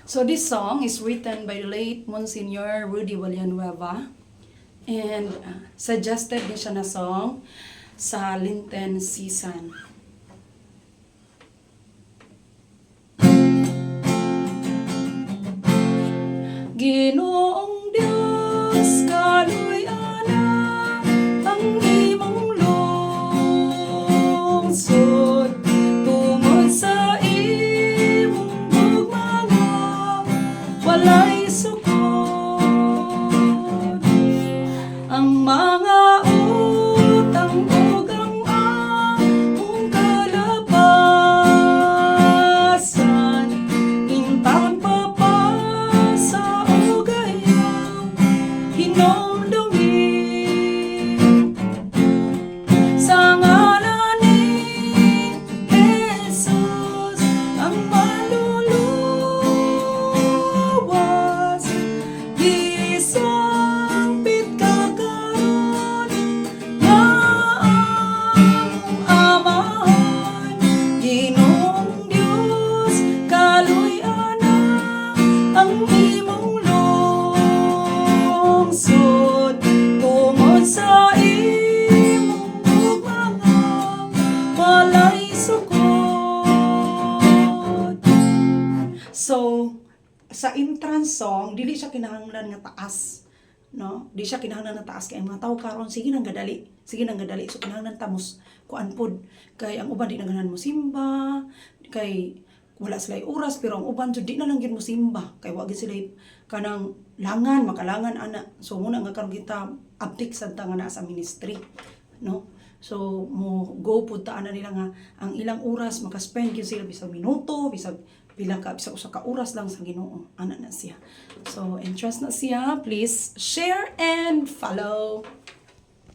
So this song is written by the late Monsignor Rudy Villanueva and suggested din siya na song sa Lenten season. Ginoong Diyos, kaluy-ana ang imong lungsod tungod sa imong gugma nga walay sukod. Ang mga utang ug ang among kalapasan, intawon papasa og ayaw hinumdumi. Sa ngalan ni Jesus ang manluluwas, gisangpit ka karon nga among Amahan. Ginoong Dios, kaluy-ana ang imong lungsod tungod sa imong gugma nga walay sukod. So, sa entrance song, dili siya kinahanglan nga taas. No? Di siya kinahanglan nga taas kay ang mga tao karon sige nang gadali. Sige nang gadali. So kinahanglan ta mos kuan pod kay ang uban di na ganahan mo simba kay wala sila oras, pero ang uban jud di na lang gyud mo simba kay wa gyud sila kanang langan makalangan ana. So muna nga karon kita abtik sad ta nga naa sa ministry, no? So mo go pud ta ana nila nga ang ilang oras makaspend gyud sila bisag minuto, bisag pila ka, bisag usa ka oras lang sa Ginoo ana na siya. So entrance na siya. Please share and follow.